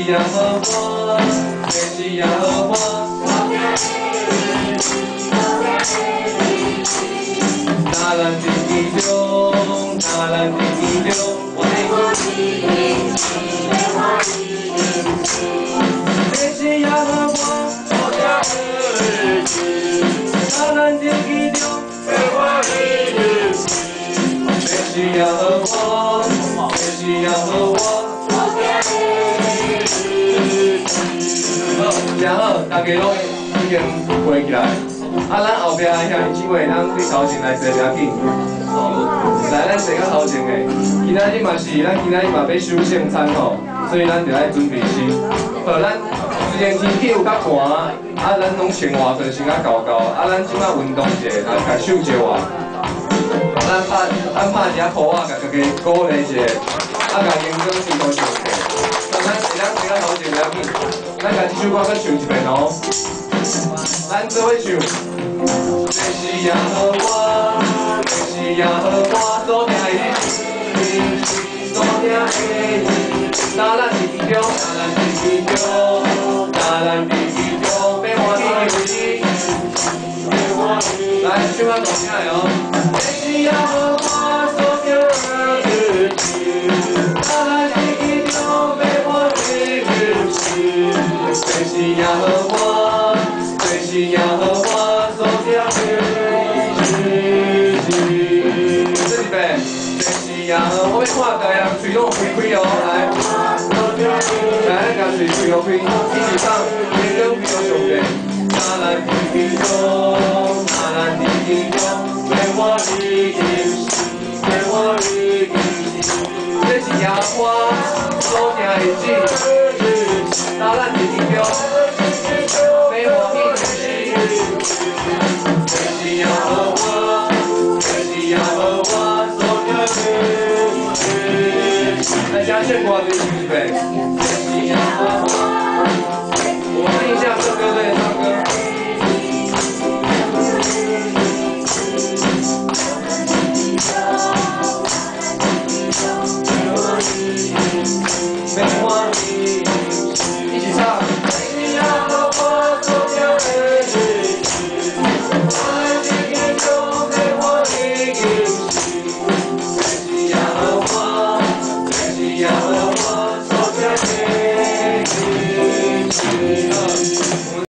耶和華，這是耶和華。若咱佇其中，若咱佇其中，我這是耶和華所定的日子，若咱佇其中，這是耶和華，這是耶和華。好，真好，大家攏已經背起來。啊，咱後壁兄弟姊妹，咱對頭前來坐袂要緊。來，咱坐較頭前的。今仔日嘛是，咱今仔日嘛欲守聖餐吼，所以咱就愛準備心。好，咱雖然天氣有較寒，啊，咱攏穿外套穿較厚厚，啊，咱這擺運動一下，來共手一換。咱拍一下鼓仔，共家己鼓勵一下，啊，共熒光燈都上起。咱會當坐較頭前袂要緊，咱共這首歌閣唱一遍哦。咱做伙唱。這是耶和華，這是耶和華所定的日子，所定的日子。若咱佇其中，若咱佇其中，若咱佇其中，欲歡喜的日子。來，唱較大聲的哦。這是耶和華所定的日子，若咱佇其中，欲歡喜的日子。這是耶和華，這是耶和華所定的日子。這一遍，這是耶和，我欲看逐个人喙攏開開哦，來，來，咱共喙開予開，一起唱，連聲開予上帝。若咱佇其中，若咱佇其中，欲歡喜的日子，欲歡喜的日子。這是耶和華所定的日子，若咱佇其中，欲歡喜的日子。這是耶和華，這是耶和華所定的日子。來，請唱歌對唱一遍。這是耶和華。我聽一下這歌對唱。